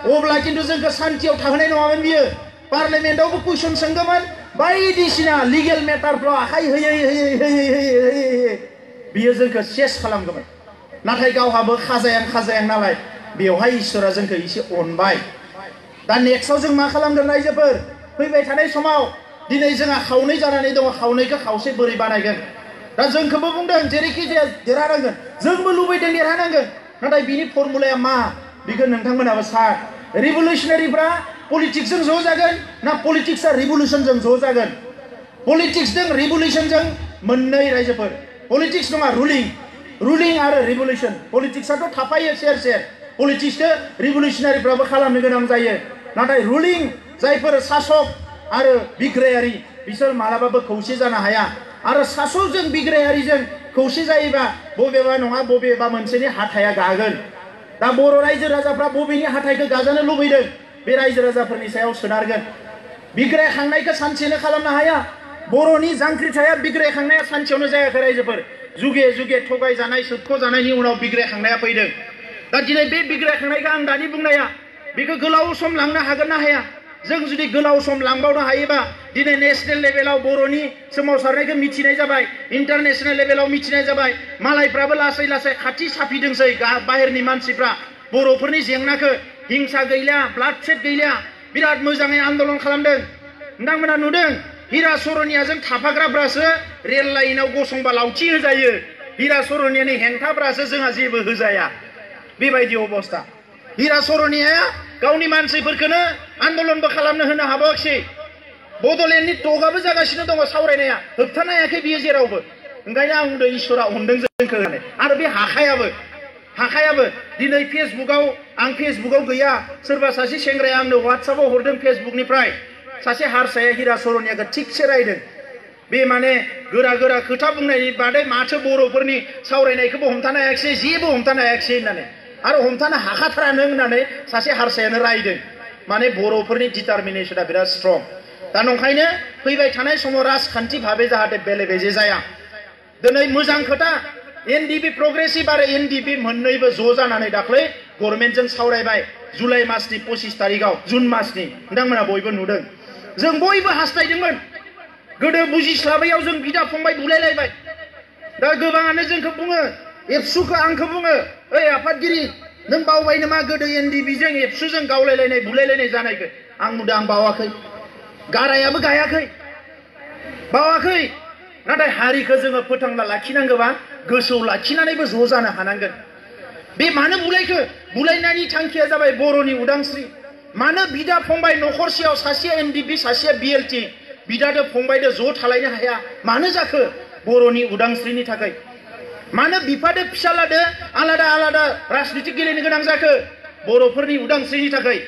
अब्ला खिन्थु जोंखौ सान्थियाव थाहोनाय नङामोन बियो पार्लियामेन्टआवबो कुइसन सोंगौमोन बायदिसिना लिगेल मेटारफ्राव आखाइ होयै होयै होयै होयै होयै बियो जोंखौ सेस खालामगौमोन नाथाय गावहाबो खाजायां नालाय बेवहाय इसोरा जोंखौ एसे अनबाय दा नेक्स्टआव जों मा खालामगोन रायजोफोर फैबाय थानाय समाव दिनै जोंहा खावनै जानानै दङ खावनैखौ खावसे बोरै बानायगोन दा जोंखौबो बुंदों जेरैखि जाया देरहानांगोन जोंबो लुबैदों देरहानांगोन नाथाय बिनि फर्मुलाया मा बेखौ नोंथांमोनाबो सार रिभलिउसनारिफ्रा पलिटिक्सजों ज' जागोन ना पलिटिक्सआ रिभलिउसनजों ज' जागोन पलिटिक्सजों रिभलिउसनजों मोननै रायजोफोर पलिटिक्स नङा रुलिं आरो रिभलिउसन पलिटिक्सआथ' थाफायो सेर सेर पलिटिक्सखौ रिभलिउसनारिफ्राबो खालामनो गोनां जायो नाथाय रुलिं जायफोर सासक आरो बिग्रायारि बिसोर मालाबाबो खौसे जानो हाया आरो सासकजों बिग्रायारिजों खौसे जायोबा बबेबा नङा बबेबा मोनसेनि हाथाया गागोन दा बर' रायजो राजाफ्रा बबेनि हाथायखौ गाजानो लुबैदों बे रायजो राजाफोरनि सायाव सोनारगोन बिग्राय खांनायखौ सानसेनो खालामनो हाया बर'नि जांख्रिथाया बिग्राय खांनाया सानसेयावनो जायाखै रायजोफोर जुगे जुगे थगायजानाय सोबख'जानायनि उनाव बिग्राय खांनाया फैदों दा दिनै बे बिग्राय खांनायखौ आं दानि बुंनाया बेखौ गोलाव सम लांनो हागोन ना हाया जों जुदि गोलाव सम लांबावनो हायोबा दिनै नेशनेल लेभेलाव बर'नि सोमावसारनायखौ मिथिनाय जाबाय इन्टारनेशनेल लेभेलाव मिथिनाय जाबाय मालायफ्राबो लासै लासै खाथि साफिदोंसै बाहेरनि मानसिफ्रा बर'फोरनि जेंनाखौ हिंसा गैला ब्लाडसेड गैला बिराद मोजाङै आन्दलन खालामदों नोंथांमोना नुदों हिरा सरनियाजों थाफाग्राफ्रासो रेल लाइनाव गसंबा लावथि होजायो हिरा सरनियानि हेंथाफ्रासो जोंहा जेबो होजाया बेबायदि अबस्था हिरा सरनिया गावनि मानसिफोरखौनो आन्दलनबो खालामनो होनो हाबावाखै बड'लेण्डनि टकआबो जागासिनो दङ सावरायनाया होबथानो हायाखै बियो जेरावबो ओंखायनो आं बुंदों इसोरा अनदों जोंखौ होननानै आरो बे हाखायाबो दिनै आं फेसबुकाव गैया सोरबा सासे सेंग्राया आंनो वाट्सएपआव हरदों फेसबुकनिफ्राय सासे हारसाया हिरा सरनियाखौ थिगसे रायदों बे माने गोरा गोरा खोथा बुंनायनि बादै माथो बर'फोरनि सावरायनायखौबो हमथानो हायाखिसै जेबो हमथानो हायाखिसै होननानै आरो हमथानो हाखाथारानो होननानै सासे हारसायानो रायदों माने बर'फोरनि डिटारमिनेसना बिराद स्ट्रं दा नंखायनो फैबाय थानाय समाव राजखान्थि भाबे जाहाथे बेले बेजे जाया दिनै मोजां खोथा एनडिपि प्रग्रेसिभ आरो एनडिपि मोननैबो ज' जानानै दाख्लै गभर्नमेन्टजों सावरायबाय जुलाइ मासनि 25 तारिखआव जुन मासनि नोंथांमोना बयबो नुदों जों बयबो हास्थायदोंमोन गोदो बुजिस्लाबैयाव जों बिदा फंबाय बुलायलायबाय दा गोबाङानो जोंखौ बुङो एबसुखौ आंखौ बुङो ओइ आफादगिरि नों बावबाय नामा गोदो एनडिपिजों एबसुजों गावलायलायनाय बुलायलायनाय जानायखौ आं नुदों आं बावाखै गारायाबो गायाखै बावाखै नाथाय हारिखौ जोङो फोथांना लाखिनांगौबा गोसोआव लाखिनानैबो ज' जानो हानांगोन बे मानो बुलायखो बुलायनायनि थांखिया जाबाय बर'नि उदांस्रि मानो बिदा फंबाय नखरसेयाव सासेया एनडिपि सासेया बिएलटि बिदादो फंबायदो ज' थालायनो हाया मानो जाखो बर'नि उदांस्रिनि थाखाय मानो बिफादो फिसालादो आलादा आलादा राजनिति गेलेनो गोनां जाखो बर'फोरनि उदांस्रिनि थाखाय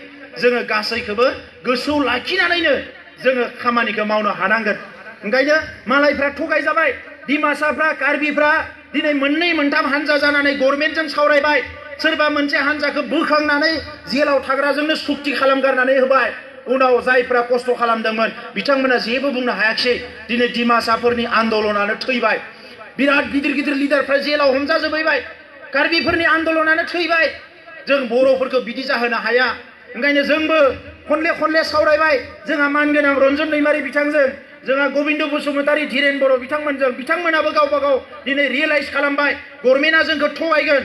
जोङो गासैखौबो गोसोआव लाखिनानैनो जोङो खामानिखौ मावनो हानांगोन ओंखायनो मालायफ्रा थगायजाबाय डिमासाफ्रा कार्बिफ्रा दिनै मोननै मोनथाम हानजा जानानै गभर्नमेन्टजों सावरायबाय सोरबा मोनसे हानजाखौ बोखांनानै जेलाव थाग्राजोंनो सुक्ति खालामगारनानै होबाय उनाव जायफ्रा खस्थ' खालामदोंमोन बिथांमोना जेबो बुंनो हायाखिसै दिनै डिमासाफोरनि आन्दोलनानो थैबाय बिराद गिदिर गिदिर लिडारफ्रा जेलाव हमजाजोबैबाय कार्बिफोरनि आन्दोलनानो थैबाय जों बर'फोरखौ बिदि जाहोनो हाया ओंखायनो जोंबो खनले खनले सावरायबाय जोंहा मानगोनां रन्जन दैमारि बिथांजों जोंहा गबिन्द बसुमतारी धीरेन बर' बिथांमोनजों बिथांमोनाबो गावबा गाव दिनै रियेलाइज खालामबाय गभर्नमेन्टआ जोंखौ थगायगोन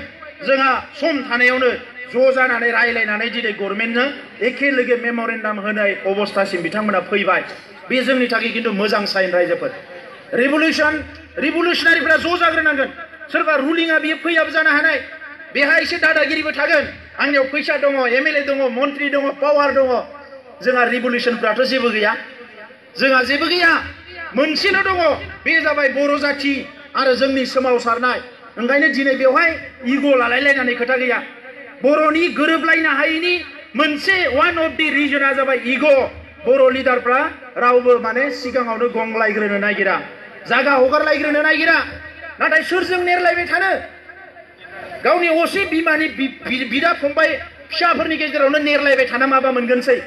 जोंहा सम थानायावनो ज' जानानै रायलायनानै दिनै गभर्नमेन्टनो एखे लोगो मेम'रेन्डाम होनाय अबस्थासिम बिथांमोना फैबाय बे जोंनि थाखाय खिन्थु मोजां साइन रायजोफोर रिभलिउसनारिफ्रा ज' जाग्रोनांगोन सोरबा रुलिंआ बियो फैयाबो जानो हानाय बेहा एसे दादागिरिबो थागोन आंनियाव फैसा दङ एमएलए दङ मन्त्रि दङ पावार दङ जोंहा रिभलिउसनफ्राथ' जेबो गैया जोंहा जेबो गैया मोनसेल' दङ बे जाबाय बर' जाथि आरो जोंनि सोमावसारनाय ओंखायनो दिनै बेवहाय इग' लालायलायनानै खोथा गैया बर'नि गोरोबलायनो हायैनि मोनसे वान अफ दि रिजना जाबाय इग' बर' लिडारफ्रा रावबो माने सिगाङावनो गंलायग्रोनो नागिरा जागा हगारलायग्रोनो नागिरा नाथाय सोरजों नेरलायबाय थानो गावनि असे बिमानि बिदा फंबाय फिसाफोरनि गेजेरावनो नेरलायबाय थाना माबा मोनगोनसै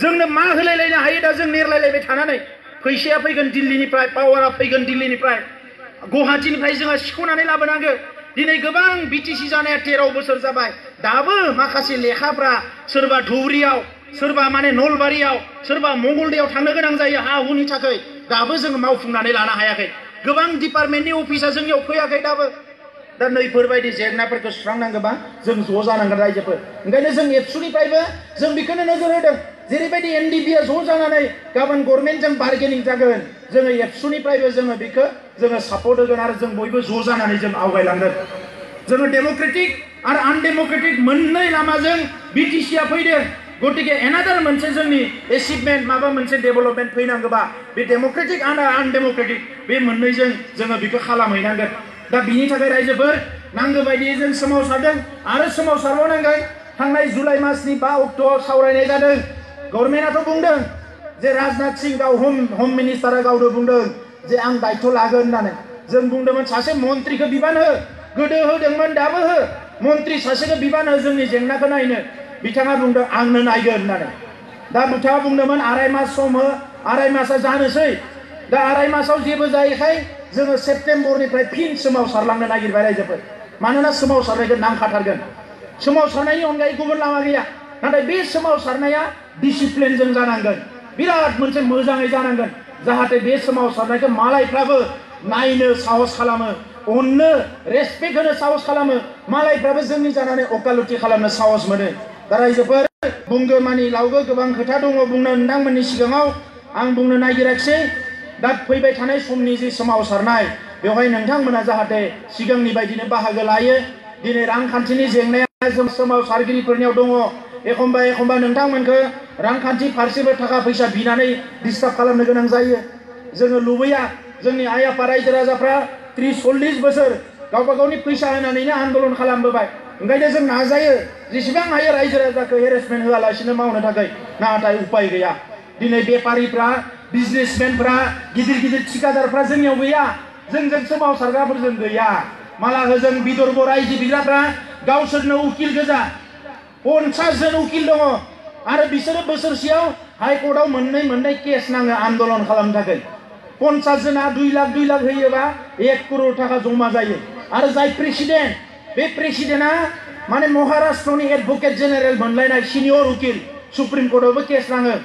जोंनो मा होलायलायनो हायो दा जों नेरलायलायबाय थानानै फैसाया फैगोन दिल्लीनिफ्राय पावारा फैगोन दिल्लीनिफ्राय गुवाहाटीनिफ्राय जोंहा सिख'नानै लाबोनांगौ दिनै गोबां बिटिसि जानाया 13 बोसोर जाबाय दाबो माखासे लेखाफ्रा सोरबा धुबुरियाव सोरबा माने नलबारियाव सोरबा मंगलदैयाव थांनो गोनां जायो हा हुनि थाखाय दाबो जों मावफुंनानै लानो हायाखै गोबां डिपार्टमेन्टनि अफिसा जोंनियाव फैयाखै दाबो दा नैफोरबायदि जेंनाफोरखौ सुस्रांनांगौबा जों ज' जानांगोन रायजोफोर ओंखायनो जों एबसुनिफ्रायबो जों बेखौनो नोजोर होदों जेरैबायदि एनडिपिआ ज' जानानै गाबोन गभर्नमेन्टजों बार्गेनिं जागोन जोङो एबसुनिफ्रायबो जोङो बेखौ जोङो सापर्ट होगोन आरो जों बयबो ज' जानानै जों आवगायलांगोन जोङो डेम'क्रेटिक आरो आनडेम'क्रेटिक मोननै लामाजों बिटिसिआ फैदों गतिके एनादार मोनसे जोंनि एचिभमेन्ट माबा मोनसे डेभेलपमेन्ट फैनांगौबा बे डेम'क्रेटिक आरो आनडेम'क्रेटिक बे मोननैजों जोङो बेखौ खालामहैनांगोन दा बिनि थाखाय रायजोफोर नांगौ बायदियै जों सोमावसारदों आरो सोमावसारबावनांगोन थांनाय जुलाइ मासनि 5 अक्ट'आव सावरायनाय जादों गभर्नमेन्टआथ' बुंदों जे राजनाथ सिं गाव हम मिनिस्टारा गावनो बुंदों जे आं दायित्व लागोन होननानै जों बुंदोंमोन सासे मन्त्रिखौ बिबान हो गोदो होदोंमोन दाबो हो मन्त्रि सासेखौ बिबान हो जोंनि जेंनाखौ नायनो बिथाङा बुंदों आंनो नायगोन होननानै दा बिथाङा बुंदोंमोन 2.5 मास सम हो 2.5 मासआ जानोसै दा 2.5 मासाव जेबो जायैखाय जोङो सेप्तेम्बरनिफ्राय फिन सोमावसारलांनो नागिरबाय रायजोफोर मानोना सोमावसारनायखौ नांखाथारगोन सोमावसारनायनि अनगायै गुबुन लामा गैया नाथाय बे सोमावसारनाया डिसिप्लिनजों जानांगोन बिराद मोनसे मोजाङै जानांगोन जाहाथे बे सोमावसारनायखौ मालायफ्राबो नायनो साहस खालामो अननो रेसपेक्ट होनो साहस खालामो मालायफ्राबो जोंनि जानानै अकालति खालामनो साहस मोनो दा रायजोफोर बुंगो मानि लावगो गोबां खोथा दङ बुंनो नोंथांमोननि सिगाङाव आं बुंनो नागिराखिसै दा फैबाय थानाय समनि जि सोमावसारनाय बेवहाय नोंथांमोना जाहाथे सिगांनि बायदिनो बाहागो लायो दिनै रांखान्थिनि जेंनाया जों सोमावसारगिरिफोरनियाव दङ एखम्बा नोंथांमोनखौ रांखान्थि फारसेबो थाखा फैसा बिनानै डिस्टार्ब खालामनो गोनां जायो जोङो लुबैया जोंनि आइ आफा रायजो राजाफ्रा 30-40 बोसोर गावबा गावनि फैसा होनानैनो आन्दोलन खालामबोबाय ओंखायनो जों नाजायो जेसेबां हायो रायजो राजाखौ हेरेसमेन्ट होआलासिनो मावनो थाखाय नाथाय उपाय गैया दिनै बेपारिफ्रा बिजनेसमेनफ्रा गिदिर गिदिर ठिकादारफ्रा जोंनियाव गैया जोंजों सोमावसारग्राफोरजों गैया माला होजों विदर्भ रायजोबिग्राफ्रा गावसोरनो उकिल गोजा 50 जन उकिल दङ आरो बिसोरो बोसोरसेयाव हाइकर्टआव मोननै केस नाङो आन्दोलन खालामनो थाखाय 50 जना 2 लाख होयोबा 1 करोड़ थाखा जमा जायो आरो जाय प्रेसिडेन्ट बे प्रेसिडेन्टआ माने महाराष्ट्रनि एडभोकेट जेनेरेल मोनलायनाय सिनियर उकिल सुप्रिम कोर्टआवबो केस नाङो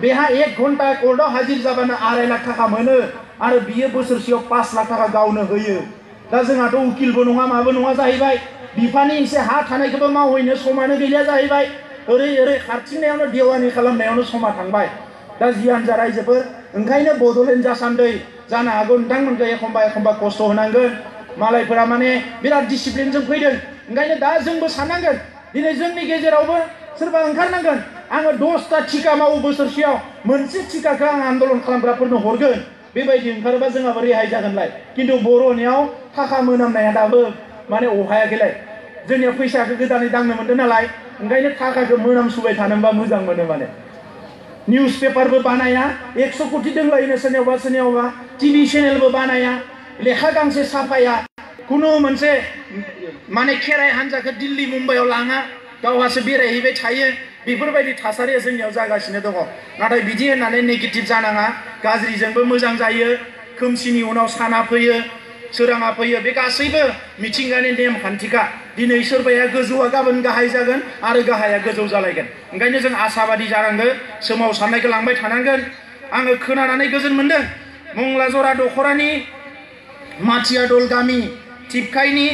बेहा 1 घन्टा कोर्टआव हाजिर जाबानो 2.5 लाख थाखा मोनो आरो बियो बोसोरसेयाव 5 लाख थाखा गावनो होयो दा जोंहाथ' उकिलबो नङा माबो नङा जाहैबाय बिफानि एसे हा थानायखौबो मावहैनो समानो गैलिया जाहैबाय ओरै खारथिंनायावनो देवानि खालामनायावनो समा थांबाय दा जियानो जा रायजोफोर ओंखायनो बड'लेण्ड जासान्दै जानो हागौ नोंथांमोनखौ एखमबा एखमबा खस्थ' होनांगोन मालायफोरा माने बिराद डिसिप्लिनजों फैदों ओंखायनो दा जोंबो साननांगोन दिनै जोंनि गेजेरावबो सोरबा ओंखारनांगोन आङो 10टा टिका मावो बोसोरसेयाव मोनसे टिकाखौ आं आन्दलन खालामग्राफोरनो हरगोन बेबायदि ओंखारोबा जोंहाबो रेहाय जागोनलाय खिन्थु बर'नियाव थाखा मोनामनाया दाबो माने अहायाखैलाय जोंनिया फैसाखौ गोदानै दांनो मोनदों नालाय ओंखायनो थाखाखौ मोनामसुबाय थानोबा मोजां मोनो माने निउस पेपारबो बानाया 100 कोटि दंलायनो सोरनियावबा टिभि चेनेलबो बानाया लेखा गांसे साफाया कुनु मोनसे माने खेराइ हान्जाखौ दिल्ली मुम्बाइआव लाङा गावहासो बेरायहैबाय थायो बेफोरबायदि थासारिया जोंनियाव जागासिनो दङ नाथाय बिदि होननानै नेगेटिभ जानाङा गाज्रिजोंबो मोजां जायो खोमसिनि उनाव साना फैयो सोराङा फैयो बे गासैबो मिथिंगानि नेमखान्थिखा दिनै सोरबाया गोजौआ गाबोन गाहाय जागोन आरो गाहाया गोजौ जालायगोन ओंखायनो जों आसाबादि जानांगोन सोमावसारनायखौ लांबाय थानांगोन आङो खोनानानै गोजोन मोनदों मंला जरा दखरानि माथियादल गामि टिपकाइनि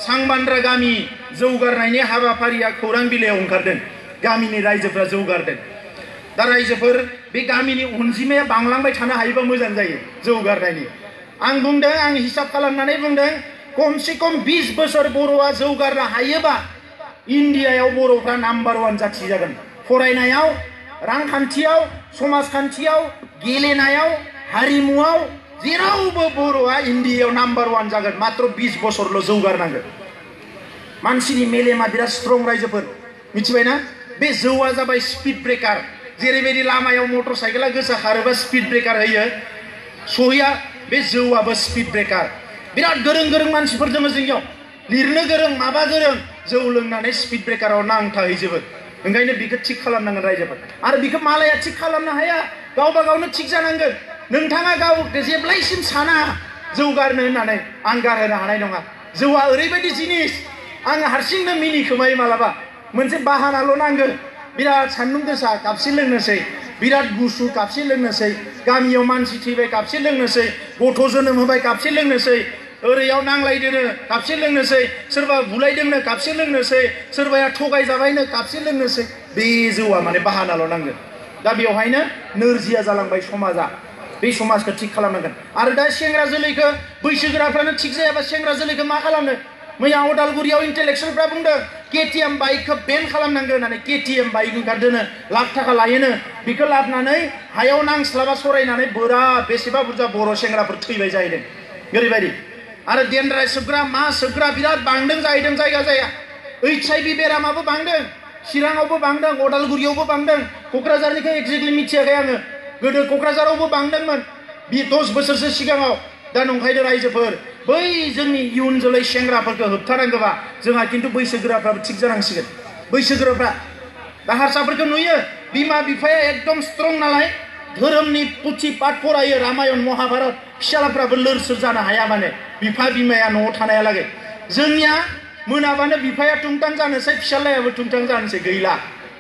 सांबान्द्रा गामि जौगारनायनि हाबाफारिया खौरां बिलाइयाव ओंखारदों गामिनि रायजोफोरा जौगारदों दा रायजोफोर बे गामिनि अनजिमाया बांलांबाय थानो हायोबा मोजां जायो जौगारनायनि आं बुंदों आं हिसाब खालामनानै बुंदों खमसे खम 20 बोसोर बर'आ जौगारनो हायोबा इन्डियायाव बर'फ्रा नाम्बार 1 जाथि जागोन फरायनायाव रांखान्थियाव समाजखान्थियाव गेलेनायाव हारिमुआव जेरावबो बर'आ इन्डियायाव नाम्बार 1 जागोन मात्र 20 बोसोरल' जौगारनांगोन मानसिनि मेलेमा बिराद स्ट्रं रायजोफोर मिथिबायना बे जौआ जाबाय स्पिड ब्रेकार जेरैबायदि लामायाव मटर साइकेला गोसा खारोबा स्पिड ब्रेकार होयो सहिया बे जौआबो स्पिड ब्रेकार बिराद गोरों गोरों मानसिफोर दङ जोंनियाव लिरनो गोरों माबा गोरों जौ लोंनानै स्पिड ब्रेकाराव नांथाहैजोबो ओंखायनो बेखौ थिग खालामनांगोन रायजोफोर आरो बेखौ मालाया थिग खालामनो हाया गावबा गावनो थिग जानांगोन नोंथाङा गाव जेब्लायसिम साना जौगारनो होननानै आं गारहोनो हानाय नङा जौआ ओरैबायदि जिनिस आं हारसिंनो मिनिखोमायो मालाबा मोनसे बाहानाल' नांगौ बिराद सान्दुं गोसा कापसे लोंनोसै बिराद गुसु कापसे लोंनोसै गामियाव मानसि थैबाय कापसे लोंनोसै गथ' जोनोम होबाय कापसे लोंनोसै ओरैयाव नांलायदोनो कापसे लोंनोसै सोरबा बुलायदोंनो कापसे लोंनोसै सोरबाया थगायजाबायनो कापसे लोंनोसै बे जौआ माने बाहानाल' नांगौ दा बेवहायनो नोरजिया जालांबाय समाजा बे समाजखौ थिग खालामनांगोन आरो दा सेंग्रा जोलैखौ बैसोगोराफ्रानो थिग जायाबा सेंग्रा जोलैखौ मा खालामनो मैया अदालगुरियाव इन्टेलेक्सुवेलफ्रा बुंदों केटिएम बाइकखौ बेन खालामनांगोन होननानै केटिएम बाइक ओंखारदोनो लाख थाखा लायोनो बेखौ लाबोनानै हायाव नांस्लाबा सरायनानै बोराद बेसेबा बुरजा बर' सेंग्राफोर थैबाय जाहैदों ओरैबायदि आरो देनद्राय सोबग्रा मा सोबग्रा बिराद बांदों जाहैदों जायगा जायगा HIV बेरामाबो बांदों चिराङावबो बांदों अदालगुरियावबो बांदों क'क्राझारनिखौ एक्जेक्टलि मिथियाखै आङो गोदो क'क्राझारावबो बांदोंमोन 10 बोसोरसो सिगाङाव दा नंखायनो रायजोफोर बै जोंनि इयुन जोलै सेंग्राफोरखौ होबथानांगौबा जोंहा खिन्थु बैसोगोराफ्राबो थिग जानांसिगोन बैसोगोराफ्रा दा हारसाफोरखौ नुयो बिमा बिफाया एकदम स्ट्रं नालाय धोरोमनि पुथि पाठ फरायो रामायण महाभारत फिसालाफ्राबो लोरसोर जानो हाया माने बिफा बिमाया न'आव थानायालागै जोंनिया मोनाबानो बिफाया टुंटां जानोसै फिसालायाबो टुंटां जानोसै गैला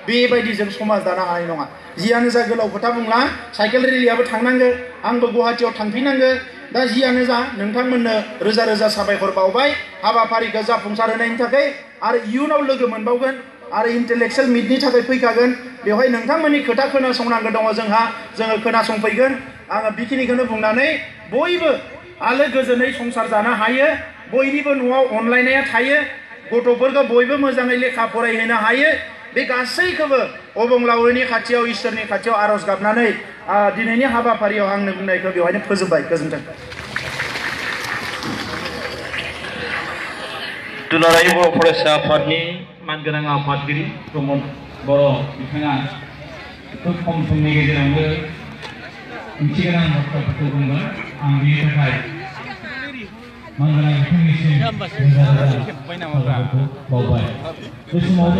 बेबायदि जों समाज दानो हानाय नङा जियानो जा गोलाव खोथा बुंला साइकेल रेलियाबो थांनांगौ आंबो गुवाहाटियाव थांफिनांगौ दा जियानो जा नोंथांमोननो रोजा रोजा साबायखर बावबाय हाबाफारिखौ जाफुंसार होनायनि थाखाय आरो इयुनाव लोगो मोनबावगोन आरो इन्टेलेक्सुवेल मिटनि थाखाय फैखागोन बेवहाय नोंथांमोननि खोथा खोनासंनांगौ दङ जोङो खोनासंफैगोन आङो बेखिनिखौनो बुंनानै बयबो आलो गोजोनै संसार जानो हायो बयनिबो न'आव अनलायनाया थायो गथ'फोरखौ बयबो मोजाङै लेखा फरायहोनो हायो बे गासैखौबो अबंलावरिनि खाथियाव इसोरनि खाथियाव आरज गाबनानै दिनैनि हाबाफारियाव आंनो बुंनायखौ बेवहायनो फोजोबबाय गोजोन्थों। दुलाराय बर' फरायसा आफादनि मानगोनां आफादगिरि प्रमद बर' बिथाङा खोब खम समनि गेजेरावनो ओंथिगोनां बाथ्राफोरखौ बुंबाय आं बेनि थाखाय मानगोनां बिथांनिसिम बावबाय बे समाव